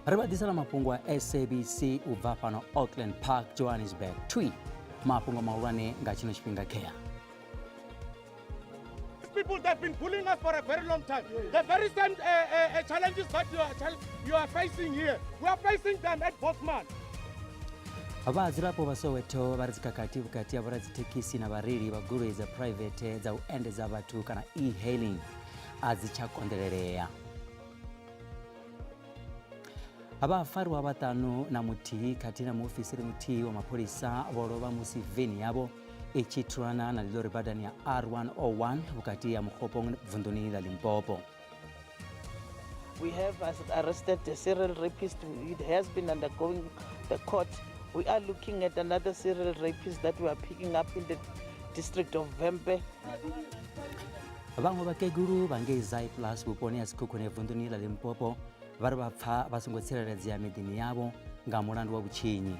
Ri vha ḓisela mafhungo a SABC u bva fhano Auckland Park, Johannesburg. Twi mafhungo mahulwane nga tshino tshifhinga khea. People that have been bullying us for a very long time. The very same challenges that you are facing here, we are facing them at Bosman. Vhadzulapo vha Soweto vha ri dzikhakhathi vhukati ha vhoradzithekhisi na vhareili vha goloi dza phuraivethe dza u endedza vhathu kana e-hailing a dzi tsha konḓelelea. Vhafariwa vhaṱanu na muthihi khathihi na muofisiri muthihi wa mapholisa vho lovha musi veni yavho i tshi thulana na ḽilori badani ya R101 vhukati ha Mokgopong vunḓuni ḽa Limpopo. We have arrested a serial rapist. It has been undergoing the court. We are looking at another serial rapist that we are picking up in the district of Vhembe. Vhaṅwe vhakegulu vha ngei Zaaiplaas vhuponi ha Sekhukhune vunḓuni ḽa Limpopo vha ri vha pfa vha songo tsireledzea miḓini yavho nga mulandu wa vhutshinyi.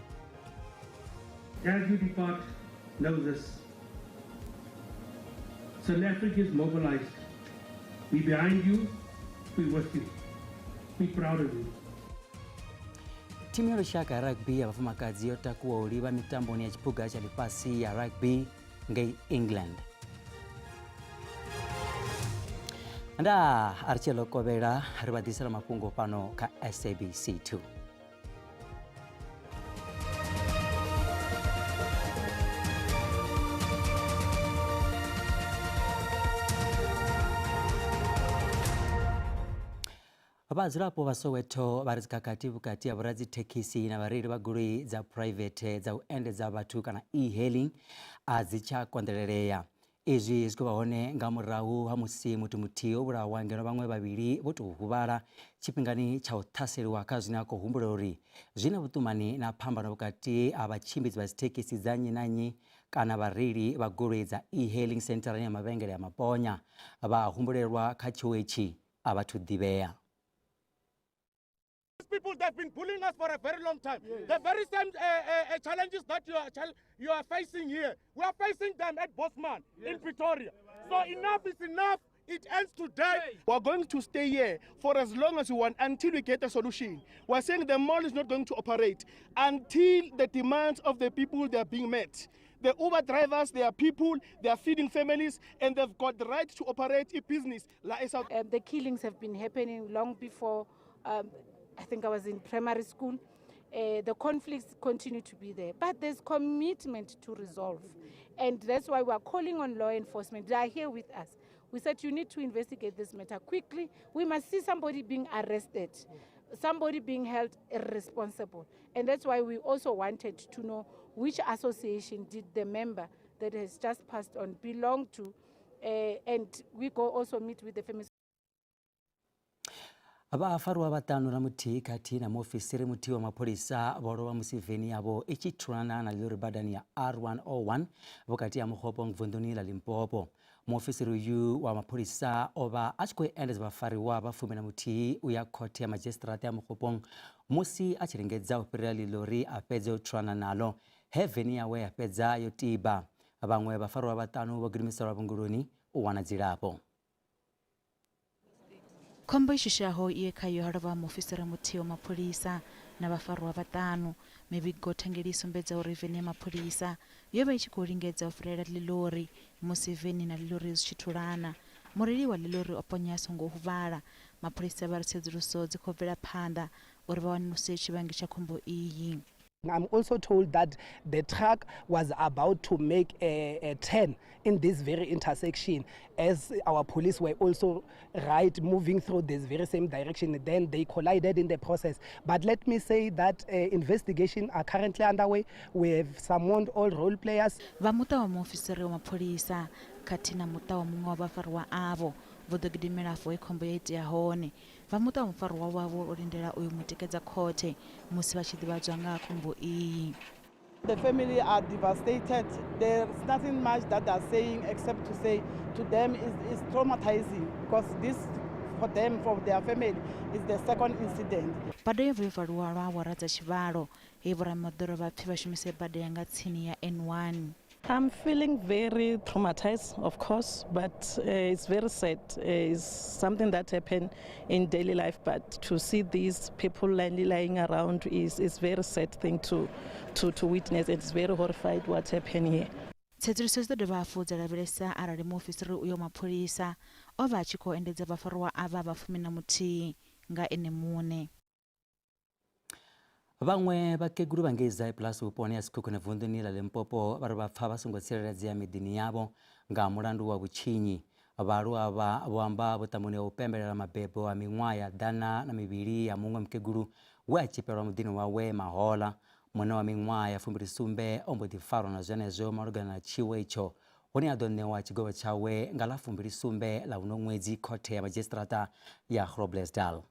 As you depart, know this. South Africa is mobilized. We behind you, we with you. We proud of you. Thimu ya lushaka ya rugby ya vhafumakadzi yo takuwa u livha mitamboni ya tshiphuga tsha ḽifhasi ya rugby ngei England. Nda a ri tshi ḽo kovhela ri vha ḓisela mafhungo fhano kha SABC 2. Vhadzulapo vha Soweto vha ri dzikhakhathi vhukati ha vhoradzithekhisi na vhareili vha goloi dza phuraivethe dza u endedza vhathu kana e-hailing a dzi tsha konḓelelea. Izwi zwi khou vha hone nga murahu ha musi muthu muthihi o vhulawa ngeno vhaṅwe vhavhili vho tou huvhala tshifhingani tsha u ṱhaseliwa kha zwine a khou humbula uri zwi na vhuṱumani na phambano vhukati ha vhatshimbidzi vha dzithekhisi dza nnyi na nnyi kana vhareili vha goloi dza e-hailing sentharani ya mavhengele a Maponya. Vha humbulelwa kha tshiwo itshi a vha thu ḓivhea. These people, they've been bullying us for a very long time. The very same challenges that you are facing here, we are facing them at Bosman in Pretoria. So enough is enough. It ends today. We are going to stay here for as long as we want until we get a solution. We are saying the mall is not going to operate until the demands of the people, they are being met. The Uber drivers, they are people, they are feeding families, and they've got the right to operate a business. Like South The killings have been happening long before, I think I was in primary school. The conflicts continue to be there, but there's commitment to resolve. And that's why we are calling on law enforcement. They are here with us. We said you need to investigate this matter quickly. We must see somebody being arrested, somebody being held irresponsible. And that's why we also wanted to know which association did the member that has just passed on belong to. And we go also meet with the family. Vhafarwa vhaṱanu na muthihi khathihi na muofisiri muthihi wa mapholisa vho lovha musi veni yavho i tshi thulana na ḽilori badani ya R101 vhukati ha Mokgopong vunḓuni ḽa Limpopo. Muofisiri uyu wa mapholisa o vha a tshi khou endedza vhafariwa vha 11 u ya khothe ya madzhisiṱiraṱa ya Mokgopong musi a tshi lingedza u fhirela ḽilori a fhedza u thulana naḽo he veni yawe ya fhedza yo tiba. Vhaṅwe vhafarwa vhaṱanu vho gidimiselwa vhuongeloni u wana dzilafho. Khombo i shushaho ye khayo ha lovha muofisiri muthihi wa mapholisa na vhafarwa vhaṱanu. Mivhigo thangeli i sumbedza uri veni ya mapholisa yo vha i tshi khou lingedza u fhirela ḽilori musi veni na ḽilori zwi tshi thulana. Mureili wa ḽilori o ponya a songo huvhala. Mapholisa vha ri tsedzuluso dzi khou bvela phanḓa uri vha wanuluse tshivhangi tsha khombo iyi. I'm also told that the truck was about to make a turn in this very intersection as our police were also right moving through this very same direction. Then they collided in the process. But let me say that investigations are currently underway. We have summoned all role players. Vha muṱa wa muofisiri wa mapholisa khathihi na muṱa wa muṅwe wa vhafariwa avho vho ḓo gidimela afho he khombo ya itea hone. Vha muṱa wa mufarwa wavho o lindela u yo mu tikedza khothe musi vha tshi ḓivhadzwa nga ha khombo iyi. The family are devastated. There's nothing much that they are saying except to say to them is traumatizing because this for them, for their family, is the second incident. Bada yo bva yo valiwa lwa awara dza tshivhalo, he vhoramimoḓoro vha pfi vha shumise bada ya nga tsini ya N1. I'm feeling very traumatized, of course, but it's very sad. It's something that happened in daily life, but to see these people lying around is very sad thing to witness. It's very horrified what happened here. Tsedzuluso dzi ḓo dovha hafhu dza lavhelesa arali muofisiri uyo wa mapholisa o vha a tshi khou endedza vhafarwa avha vha 11 nga ene muṋe. Vhaṅwe vhakegulu vha ngei Zaaiplaas vhuponi ha Sekhukhune vunḓuni ḽa Limpopo vha ri vha pfa vha songo tsireledzea miḓini yavho nga mulandu wa vhutshinyi. Vhaaluwa avha vho amba vhuṱamboni ha u pembelela mabebo a miṅwaha ya 102 ya muṅwe mukegulu we a tzhipelwa muḓini wawe mahoḽa. Munna wa miṅwaha ya 27 o mbo ḓi farwa na zwenezwo malugana na tshiwo itsho, hune a ḓo ṋewa tshigwevho tshawe nga ḽa 27 ḽa uno ṅwedzi khothe ya madzhisiṱiraṱa ya Groblersdal.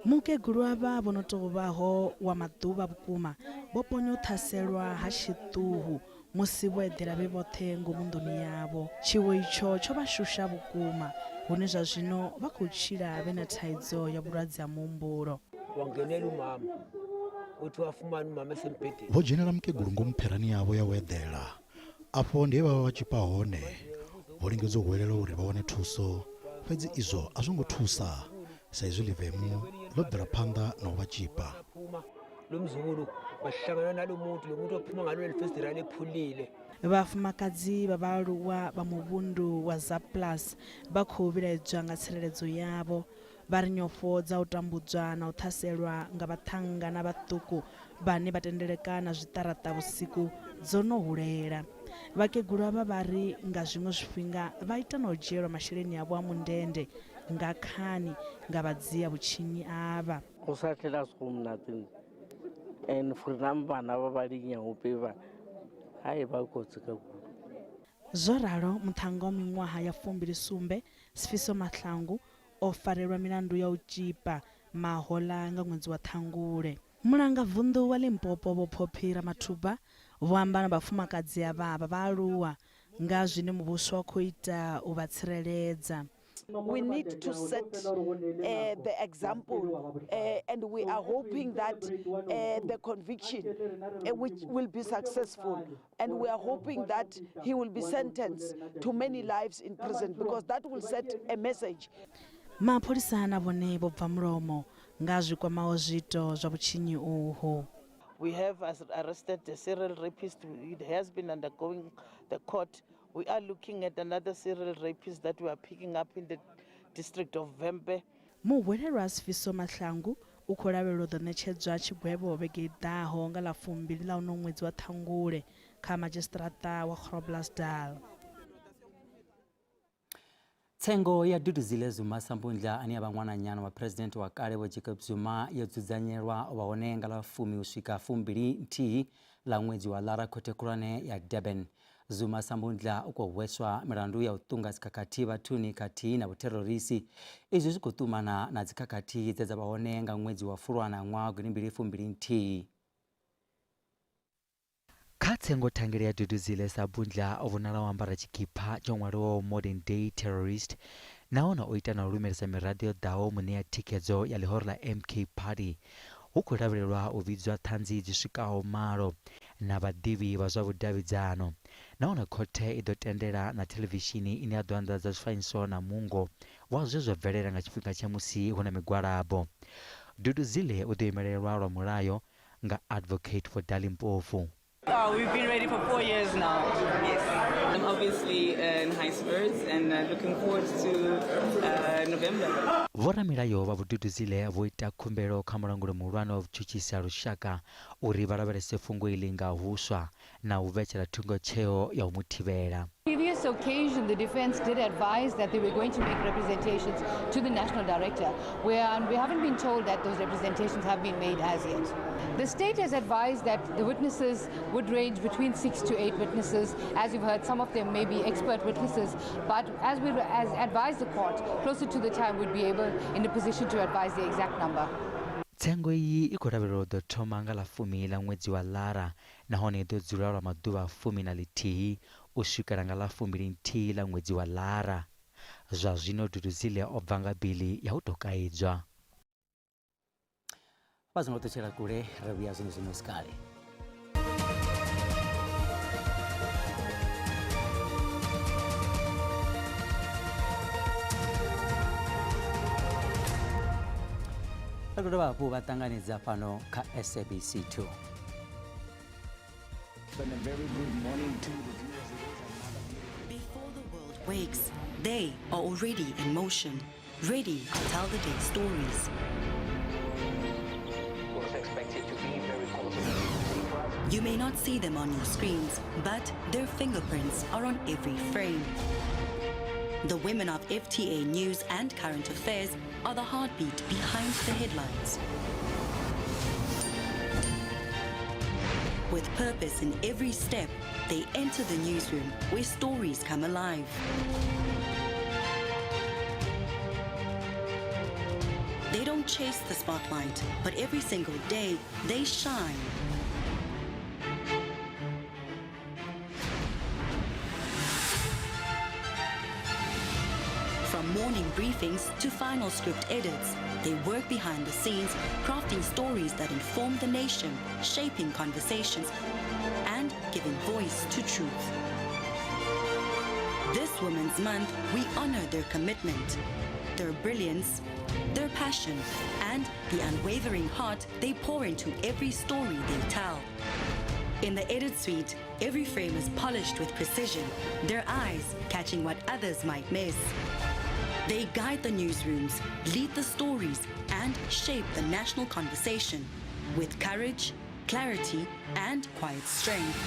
Mukegulu avha vho no tou vhaho wa maḓuvha vhukuma vho ponya u ṱhaselwa ha tshiṱuhu musi vho eḓela vhe vhoṱhe ngomu nḓuni yavho. Tshiwo itsho tsho vha shusha vhukuma, hune zwa zwino vha khou tshila vhe na thaidzo ya vhulwadze ha muhumbulo. Vho dzhenela mukegulu ngomu pherani yavho ya u eḓela. Afho ndi he vha vha vha tzhipa hone. Vho lingedza u huwelela uri vha wane thuso, fhedzi izwo a zwo ngo thusa sa izwi ḽivemu ḽo bvela phanḓa na u vha tzhipa. Vhafumakadzi vha vhaaluwa vha muvhundu wa Zaaiplaas vha khou vhilaedzwa nga tsireledzo yavho. Vha ri nyofho dza u tambudzwa na u ṱhaselwa nga vhaṱhannga na vhaṱuku vhane vha tendeleka na zwiṱaraṱa vhusiku dzo no hulela. Vhakegulu avha vha ri nga zwiṅwe zwifhinga vha ita na u dzhielwa masheleni avho a mundende nga khani nga vhadzia vhutshinyi avha. Go sa tlela se go monate and for rena bana ba ba dinyaope ba ha e ba kotsi ka kudu. Zwo ralo muṱhannga wa miṅwaha ya 27 Sifiso Mahlangu o farelwa milandu ya u tzhipa mahoḽa nga ṅwedzi wa Ṱhangule. Mulangavunḓu wa Limpopo Vho Phophi Ramathuba vho amba na vhafumakadzi avha vha vhaaluwa nga zwine muvhuso wa khou ita u vha tsireledza. We need to set the example, and we are hoping that the conviction which will be successful, and we are hoping that he will be sentenced to many lives in prison, because that will set a message. Mapholisa na vhone vho bva mulomo nga zwi kwamaho zwiito zwa vhutshinyi uhu. We have arrested a serial rapist. It has been undergoing the court. We are looking at another serial rapist that we are picking up in the district of Vhembe. Muhwelelwa Sifiso Mahlangu u khou lavhelelwa u ḓo ṋetshedzwa tshigwevho vhege i ḓaho nga ḽa 20 ḽa uno ṅwedzi wa Ṱhangule kha madzhisiṱiraṱa wa Groblersdal. Tsengo ya Duduzile Zuma Sambundla ane a vha ṅwananyana wa president wa kale Vho Jacob Zuma yo dzudzanyelwa u vha hone nga ḽa 10 u swika 21 ḽa ṅwedzi wa Lara khothe khulwane ya Durban. Zuma Sambundla u khou hweswa milandu ya u ṱunga dzikhakhathi vhathuni khathihi na vhutherorisi. Izwi zwi khou ṱumana na dzikhakhathi dze dza vha hone nga ṅwedzi wa Fulwana ṅwaha 2021. Kha tsengo thangeli ya Duduzile Sambundla o vhonala o ambara tshikhipha tsho ṅwaliwaho Modern Day Terrorist nahone o ita na u lumelisa miraḓo yo ḓaho mu ṋea thikhedzo ya ḽihoro ḽa MK Party. Hu khou lavhelelwa u vhidzwa ṱhanzi dzi swikaho malo na vhaḓivhi vha zwa vhudavhidzano, nahone khothe i ḓo tendela na thelevishini ine ya ḓo anḓadza zwifanyiso na mungo wa zwe zwa bvelela nga tshifhinga tsha musi hu na migwalabo. Duduzile u ḓo imelelwa lwa mulayo nga Advocate Vho Dali Mpofu. Oh, we've been ready for 4 years now. Yes. I'm obviously in high spirits and looking forward to November. Vhoramilayo vha Vhududuzile vho ita khumbelo kha mulanguli muhulwane wa vhutshutshisi ha lushaka uri vha lavhelese fhungo iḽi nga huswa na u vhetshela thungo tsheo ya u mu thivhela. Previous occasion, the defense did advise that they were going to make representations to the national director, where and we haven't been told that those representations have been made as yet. The state has advised that the witnesses would range between 6 to 8 witnesses. As you've heard, some of them may be expert witnesses, but as we as advised the court, closer to the time we'd be able in a position to advise the exact number. Tsengo iyi i khou lavhelelwa u ḓo thoma nga ḽa 10 ḽa ṅwedzi wa Lara nahone i ḓo dzula lwa maḓuvha 11 u swikela nga ḽa 21 ḽa ṅwedzi wa Lara. Zwa zwino Duduzile o bva nga bili ya u tou kaidzwa. Vha songo ṱutshela kule, ri vhuya zwenezwino sikale. Ri khou dovha hafhu vha ṱanganedza fhano kha SABC 2. And a very good morning to the viewers. Before the world wakes, they are already in motion, ready to tell the day's stories. You may not see them on your screens, but their fingerprints are on every frame. The women of FTA News and Current Affairs are the heartbeat behind the headlines. With purpose in every step, they enter the newsroom where stories come alive. They don't chase the spotlight, but every single day they shine. From morning briefings to final script edits, they work behind the scenes, crafting stories that inform the nation, shaping conversations, and giving voice to truth. This Women's Month, we honor their commitment, their brilliance, their passion, and the unwavering heart they pour into every story they tell. In the edit suite, every frame is polished with precision, their eyes catching what others might miss. They guide the newsrooms, lead the stories, and shape the national conversation with courage, clarity, and quiet strength.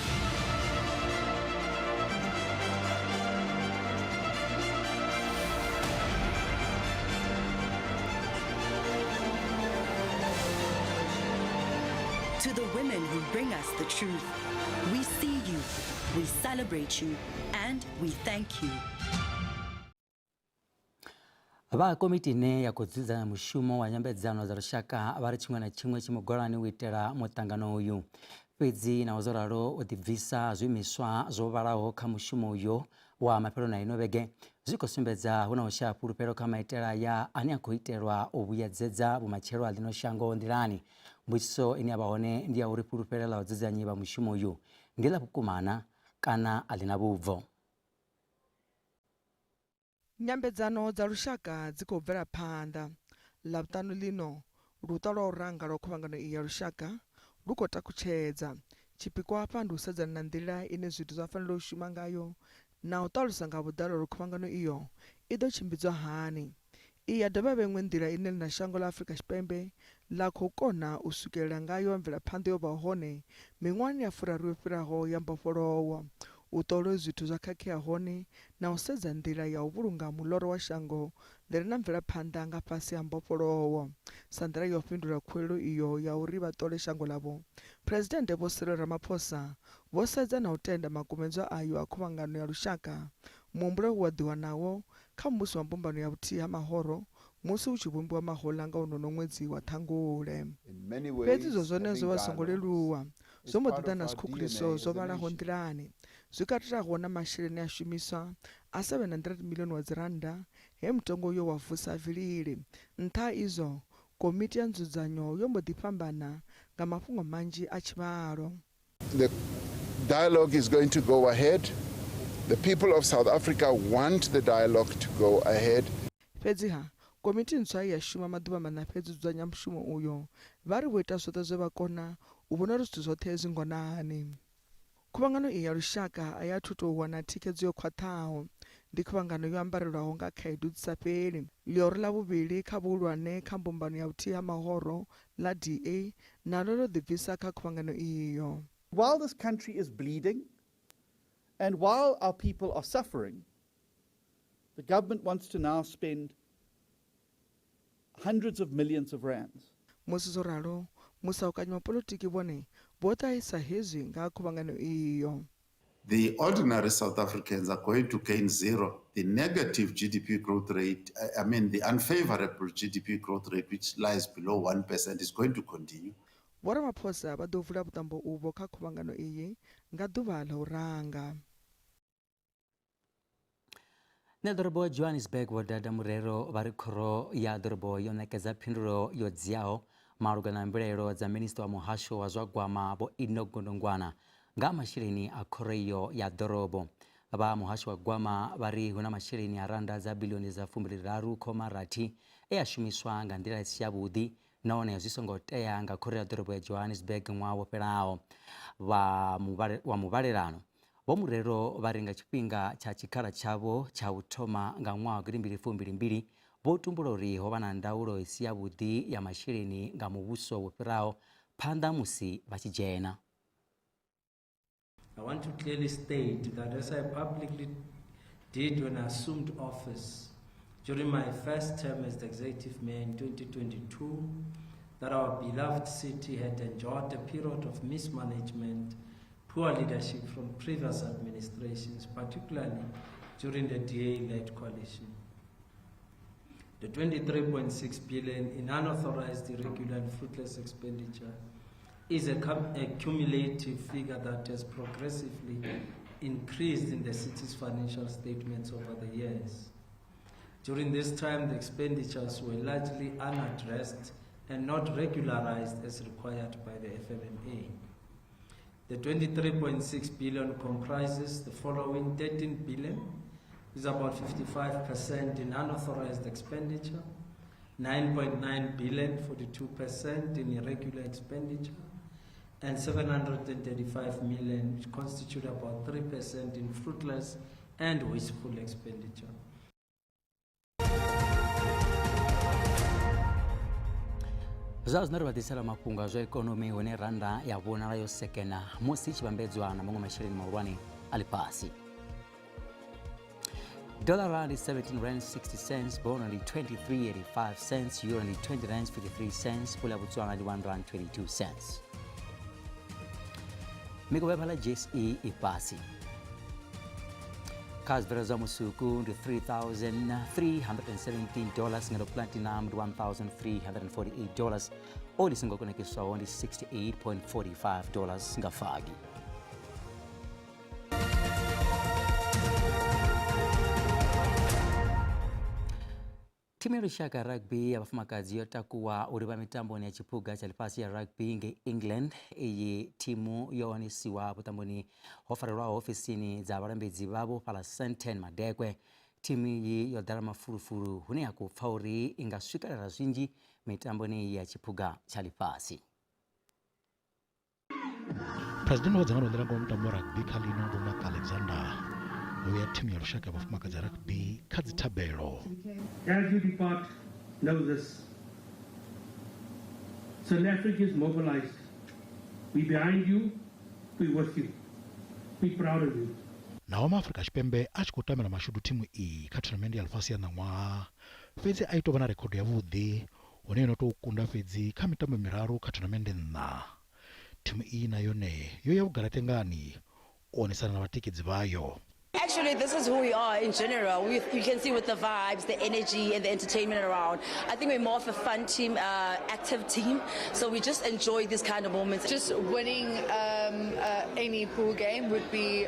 To the women who bring us the truth, we see you, we celebrate you, and we thank you. Vha komiti ine ya khou dzudzanya mushumo wa nyambedzano dza lushaka vha ri tshiṅwe na tshiṅwe tshi mugwalani u itela muṱangano uyu. Fhedzi naho zwo ralo u ḓibvisa zwiimiswa zwo vhalaho kha mushumo uyo wa mafheloni a ino vhege zwi khou sumbedza hu na u shaya fhulufhelo kha maitele aya ane a khou itelwa u vhuyedzedza vhumatshelo ha ḽino shango nḓilani. Mbudziso ine ya vha hone ndi ya uri fhulufhelo ḽa vhadzudzanyi vha mushumo uyu ndi ḽa vhukuma na kana a ḽi na vhubvo. Nyambedzano dza lushaka dzi khou bvela phanḓa. Ḽavhuṱanu ḽino, luṱa lwa u ranga lwa khuvhangano iyi ya lushaka lu khou takutshedza. Tshipikwa hafha ndi u sedzana na nḓila ine zwithu zwa fanela u shuma ngayo na u ṱalusa nga vhuḓalo uri khuvhangano iyo i ḓo tshimbidzwa hani. Iyi ya dovha ya vha iṅwe nḓila ine na shango ḽa Afrika Tshipembe ḽa khou kona u swikelela ngayo mvelaphanḓa yo vhaho hone miṅwahani ya furaru yo fhiraho ya mbofholowo, u ṱolwe zwithu zwa khakhea hone na u sedza nḓila ya u vhulunga muloro wa shango ḽi re na mvelaphanḓa nga fhasi ha mbofholowo. Sa nḓila ya u fhindula khuwelelo iyo ya uri vha ṱole shango ḽavho, Phresidennde Vho Cyril Ramaphosa vho sedza na u tenda makumedzwa ayo a khuvhangano ya lushaka, muhumbulo we wa ḓiwa nawo kha muvhuso wa mbumbano ya vhuthihi ha mahoro musi hu tshi vhumbiwa mahoḽa nga wonono ṅwedzi wa Ṱhangule. Fhedzi izwo zwone zwo vha zwi songo leluwa. Zwo mbo ḓi ḓa na zwikhukhuliso zwo vhalaho nḓilani, zwi katelaho na masheleni e a shumiswa a R700 miḽioni wa dzirannda, he mutengo uyo wa vusa vilili. Nṱha ha izwo, komiti ya nzudzanyo yo mbo ḓi fhambana nga mafhungo manzhi a tshivhalo. The dialogue is going to go ahead. The people of South Africa want the dialogue to go ahead. Fhedziha, komiti ntswa ye ya shuma maḓuvha maṋa fhedzi u dzudzanya mushumo uyo, vha ri vho ita zwoṱhe zwe vha kona u vhona uri zwithu zwoṱhe zwi ngonani. Khuvhangano iyi ya lushaka a i athu tou wana thikhedzo yo khwaṱhaho. Ndi khuvhangano yo ambarelwaho nga khaedu dzi sa fheli. Ḽihoro ḽa vhuvhili kha vhuhulwane kha mbumbano ya vhuthihi ha mahoro ḽa DA naḽo ḽo ḓibvisa kha khuvhangano iyo. While this country is bleeding and while our people are suffering, the government wants to now spend hundreds of millions of rands. Musi zwo ralo, musaukanyi wa polotiki vhone vho ṱahisa hezwi nga ha khuvhangano iyo. The ordinary South Africans are going to gain zero. The negative GDP growth rate, I mean the unfavorable GDP growth rate, which lies below 1%, is going to continue. Vho Ramaphosa vha ḓo vula vhuṱambo uvho kha khuvhangano iyi nga ḓuvha ḽa u ranga. Nṋe ḓorobo ya Johannesburg Vho Dada Murero vha ri khoro ya ḓorobo yo ṋekedza phindulo yo dziaho malugana na mbilaelo dza minisiṱa wa muhasho wa zwa gwama Vho Enoch Godongwana nga ha masheleni a khoro iyo ya ḓorobo. Vha muhasho wa gwama vha ri hu na masheleni a rannda dza biḽioni dza 23.6 e a shumiswa nga nḓila i si yavhuḓi nahone zwi songo tea nga khoro ya ḓorobo ya Johannesburg ṅwaha wo fhelaho vha wa muvhalelano. Vho Murero vha ri nga tshifhinga tsha tshikhala tshavho tsha u thoma nga ṅwaha wa gidimbili fumbili mbili vho tumbula uri ho vha na ndaulo i si yavhuḓi ya masheleni nga muvhuso wo fhiraho phanḓa musi vha tshi dzhena. I want to clearly state that as I publicly did when I assumed office during my first term as the executive mayor in 2022, that our beloved city had endured a period of mismanagement, poor leadership from previous administrations, particularly during the DA-led coalition. The 23.6 billion in unauthorized, irregular and fruitless expenditure is a cumulative figure that has progressively increased in the city's financial statements over the years. During this time, the expenditures were largely unaddressed and not regularized as required by the FMMA. The 23.6 billion comprises the following: 13 billion is about 55% in unauthorized expenditure, 9.9 billion, 42% in irregular expenditure, and 735 million, which constitute about 3% in fruitless and wasteful expenditure. Zwa zwino ri vha ḓisela mafhungo a zwa ikonomi hune rannda ya vhonala yo sekena musi i tshi vhambedzwa na maṅwe masheleni mahulwane a ḽifhasi. Dollar ndi 17 rand 60 cents, bono ndi 23.85 cents, euro ndi 20 rand 53 cents, pula ya Botswana ndi 1 rand 22 cents. Mikovhe fhaḽa JSE i fhasi. Kha zwibveledzwa zwa musuku ndi 3317 dollars ngeno platinum ndi 1348 dollars oli songo konekiswaho ndi 68.45 dollars nga fagi. Thimu ya lushaka ya rugby ya vhafumakadzi yo takuwa u livha mitamboni ya tshiphuga tsha ḽifhasi ya rugby ngei England. Iyi thimu yo wanisiwa vhuṱamboni ho farelwaho ofisini dza vhalambedzi vhavho fhaḽa Sandton Madekwe. Thimu iyi yo ḓala mafulufulu hune ya khou pfa uri i nga swikelela zwinzhi mitamboni iyi ya tshiphuga tsha ḽifhasi. Phresidennde wa dzangano ḽi langaho mutambo wa rugby kha ḽino Vho Mark Alexander vho vhea thimu ya lushaka ya vhafumakadzi ya rugby kha dzithabelo. As you depart, know this. South Africa is mobilized. We behind you, we with you. We proud of you. Naho maAfrika Tshipembe a tshi khou tamela mashudu thimu iyi kha thonamennde ya ḽifhasi ya ṋaṅwaha, fhedzi a i tou vha na rekhodo yavhuḓi hune yo no tou kunda fhedzi kha mitambo miraru kha thonamennde nṋa. Thimu iyi na yone yo ya vhugalatengani u onesana na vhatikedzi vhayo. Actually, this is who we are in general. You can see with the vibes, the energy and the entertainment around. I think we're more of a fun team, active team. So we just enjoy these kind of moments. Just winning any pool game would be,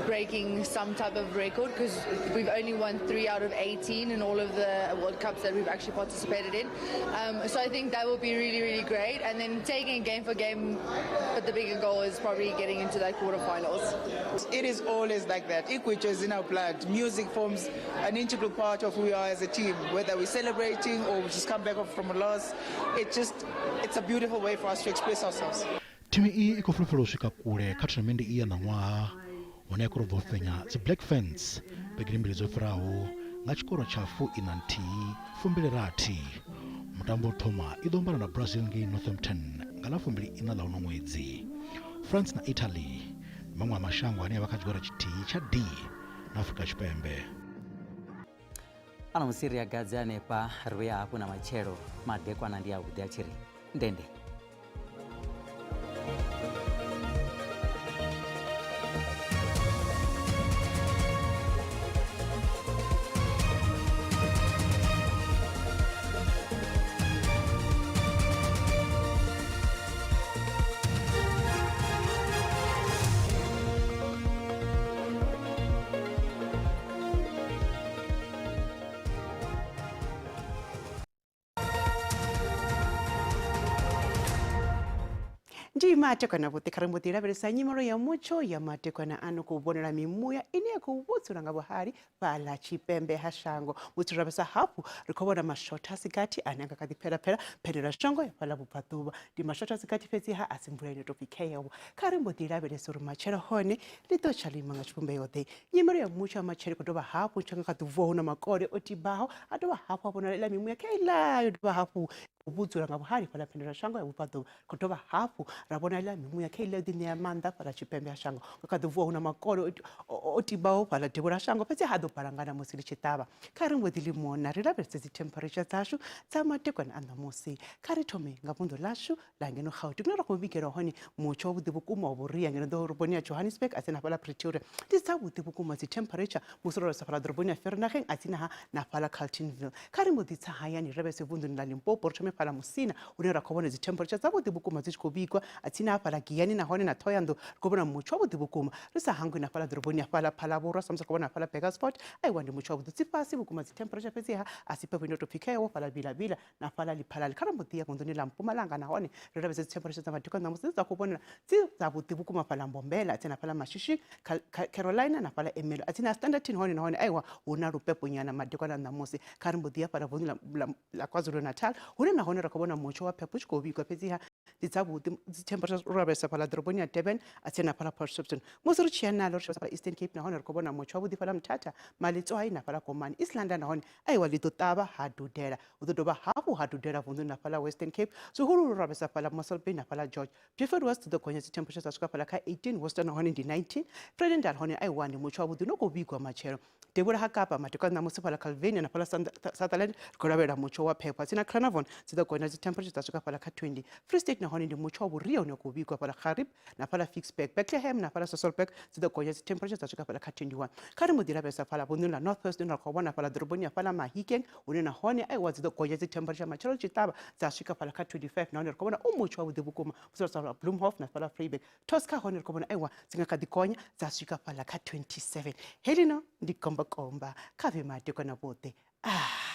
breaking some type of record, because we've only won 3 out of 18 in all of the World Cups that we've actually participated in. So I think that will be really, really great. And then taking it game for game, but the bigger goal is probably getting into that quarterfinals. It is always like that. Igwijo is in our blood. Music forms an integral part of who we are as a team, whether we're celebrating or we just come back up from a loss. It's a beautiful way for us to express ourselves. Thimu iyi i khou fulufhela u swika kule kha thonamennde iyi ya ṋaṅwaha, hune ya khou tou bva u fhenya dzi Black Ferns vhegeni mbili dzo fhiraho nga tshikoro tsha 41-26. Mutambo u thoma i ḓo ombana na Brazil ngei Northampton nga ḽa 24 ḽa uno ṅwedzi. France na Italy ndi maṅwe a mashango ane a vha kha tshigwada tshithihi tsha D na Afrika Tshipembe. Ano musi ri a gadze hanefha, ri vhuya hafhu na matshelo madekwana ndi avhuḓi a tshi ri ndende. Ndi matekwana vhuḓi kha ri mbo ḓi lavhelesa nyimelo ya mutsho ya matekwana ano khou vhonala mimuya ine ya khou vhudzula nga vhuhali fhaḽa tshipembe ha shango. Musi ro lavhelesa hafhu ri khou vhona mashotha a si gathi ane a nga kha ḓi phelaphela phendela shango ya fhaḽa vhubvaḓuvha. Ndi mashotha a si gathi fhedziha a si mvula ino tou pfi khewo. Kha ri mbo ḓi lavhelesa uri matshelo hone ḽi ḓo tsha ḽo ima nga tshivhumbeo ḓe. Nyimelo ya mutsho ya matshelo i khou dovha hafhu tsha nga kha ḓi vuwa hu na makole o tibaho a dovha hafhu a vhonala iḽa mimuya kheiḽa yo dovha hafhu u vhudzula nga vhuhali fhaḽa phendelashango ya vhubvaḓuvha. Khou dovha hafhu ra vhona iḽa mimuya kha iḽa yo ḓiṋea maanḓa fhaḽa tshipembe ha shango. Nga kha ḓi vuwa hu na makole o tibaho fhaḽa devhula ha shango, fhedzi ha ḓo balangana musi ḽi tshi ṱavha. Kha ri mbo ḓi ḽi mona ri lavhelese dzi temperature dzashu dza madekwana a ṋamusi. Kha ri thome nga vunḓu ḽashu ḽa ngeno Gauteng hune ra khou vhigelwa hone mutsho wavhuḓi vhukuma wa vhuria ngeno ḓoroboni ya Johannesburg a tsini hafhaḽa Pretoria. Ndi dzavhuḓi vhukuma dzi temperature musi ro lavhelesa fhaḽa ḓoroboni ya Vereeniging a tsini ha na fhaḽa Carltonville. Kha ri mbo ḓi tsa hayani ri lavhelese vunḓuni ḽa Limpopo ri thome fhaḽa Musina hune ra khou vhona dzi temperature dzavhuḓi vhukuma dzi tshi khou vhigwa a tsini hafhaḽa Giyani nahone na Thohoyandou ri khou vhona mutsho wavhuḓi vhukuma. Ri sa hangwi na fhaḽa ḓoroboni ya fhaḽa Phalaborwa sa musi ri khou vhona fhaḽa Burgersfort aiwa ndi mutsho wavhuḓi dzi fhasi vhukuma dzi temperature fhedziha a si phepho ino tou pfi kheo fhaḽa Vila-Vila na fhaḽa Lephalale. Kha ri mbo ḓi ya vunḓuni ḽa Mpumalanga nahone ri lavhelese dzi temperature dza madekwana ṋamusi dzi dza khou vhonala dzi dzavhuḓi vhukuma fhaḽa Mbombela a tsini na fhaḽa Mashishing, Carolina na fhaḽa Ermelo a tsini na Standerton hone nahone aiwa hu na lupepo nyana madekwana ṋamusi. Kha ri mbo ḓi ya fhaḽa vunḓuni ḽa KwaZulu-Natal hune nahone ra khou vhona mutsho wa phepho u tshi khou vhigwa fhedziha ndi dzavhuḓi dzi temperature ro lavhelesa fhaḽa ḓoroboni ya Durban a tsini na fhaḽa Port Shepstone. Musi ri tshi ya nalo ri tshi fhaḽa Eastern Cape nahone ri khou vhona mutsho wavhuḓi fhaḽa Mthatha, Maletswai na fhaḽa Komani. East London nahone aiwa ḽi ḓo ṱavha ha dudela. Hu ḓo dovha hafhu ha dudela vunḓuni ḽa fhaḽa Western Cape zwihuluhulu ro lavhelesa fhaḽa Mossel Bay na fhaḽa George. Beaufort West dzi ḓo gonya dzi temperature dza swika fhaḽa kha 18, Worcester nahone ndi 19. Vredendal hone aiwa ndi mutsho wavhuḓi no khou vhigwa matshelo. Devhula ha Kapa madekwana ṋamusi fhaḽa Calvinia na fhaḽa Sutherland ri khou lavhelela mutsho wa phepho. Atsina Carnarvon dzi ḓo gonya dzi temperature dza swika fhaḽa kha 20. Free State nahone ndi mutsho wa vhuria une wa khou vhigwa fhaḽa Gariep na fhaḽa Ficksburg. Bethlehem na fhaḽa Sasolburg dzi ḓo gonya dzi temperature dza swika fhaḽa kha 21. Kha ri mbo ḓi lavhelesa fhaḽa vunḓuni ḽa North West hune ra khou vhona fhaḽa ḓoroboni ya fhaḽa Mahikeng hune nahone aiwa dzi ḓo gonya dzi temperature matshelo tshi ṱavha dza swika fhaḽa kha 25 nahone ri khou vhona u mutsho wavhuḓi vhukuma musi ro fhaḽa Bloemhof na fhaḽa Vryburg. Tosca hone ri khou vhona aiwa dzi nga kha ḓi gonya dza swika fhaḽa kha 27. Heḽino ndi gombakomba kha vhe madekwana vhoṱhe. Ah.